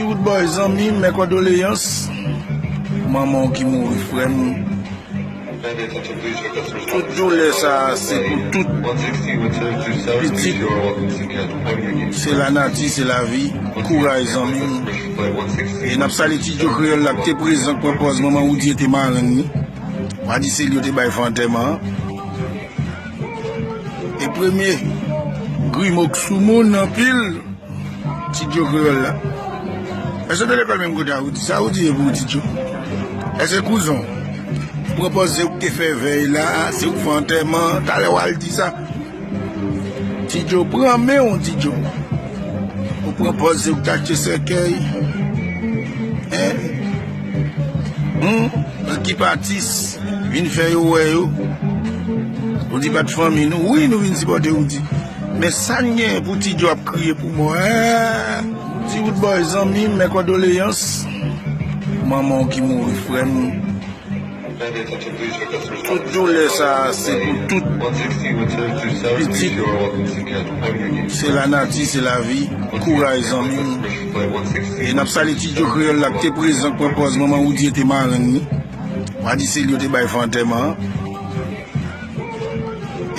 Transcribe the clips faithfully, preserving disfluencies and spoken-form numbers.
Tout bòy zanmi m, mè kondoleyans. Manman w ki mouri, frè m. Tout doulè sa a, se pou tout pitit. Se lanati, se lavi. Kouraj, zanmi m. E n ap salye Ti Djo Kreyòl la, ki te prezan, k pran pòz manman Woody te marenn li. W a di se li yo te bay fè antèman an. E premye grimo k sou moun anpil, Ti Djo Kreyòl la. Èske w te lekòl menm kote a, Woody? Sa Woody ye pou ou, Ti Djo? Èske kouzen w pran pòz se ou k te fè vèy la, se ou k fè antèman, talè w al di sa? Ti Djo, pran men w, Ti Djo. Ou pran pòz se ou k t achte sèkèy. Hein? Hmm? Ekip atis vin fè yo wè yo. Ou di pa t fanmi nou. Wi, nou vin sipòte Woody. Men sa n genyen pou Ti Djo ap kriye pou mò. Hein? Ti wood bòy zanmi m, mè kondoleyans. Manman w ki mouri, frè m. Tout doulè sa a, se pou tout pitit. Se lanati, se lavi. Kouraj, zanmi m. E n ap salye Ti Djo Kreyòl la, ki te prezan, k pran pòz manman Woody te marenn li. W a di se li yo te bay fè antèman an.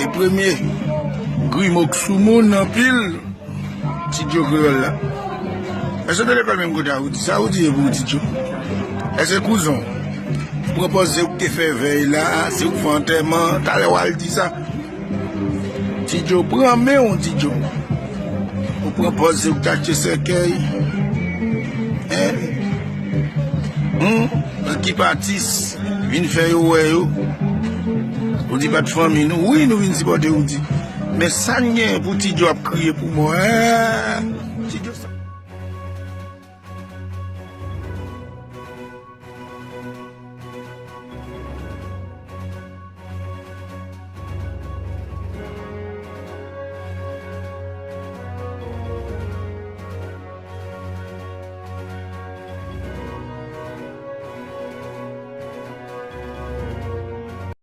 E premye grimo k sou moun anpil, Ti Djo Kreyòl la. Èske w te lekòl menm kote a, Woody? Sa Woody ye pou ou, Ti Djo? Èske kouzen w pran pòz se ou k te fè vèy la, se ou k fè antèman, talè w al di sa? Ti Djo, pran men w, Ti Djo. Ou pran pòz se ou k t achte sèkèy. Hein? Hmm? Ekip atis vin fè yo wè yo. Ou di pa t fanmi nou. Wi, nou vin sipòte Woody. Men sa n genyen pou Ti Djo ap kriye pou mò. Hein?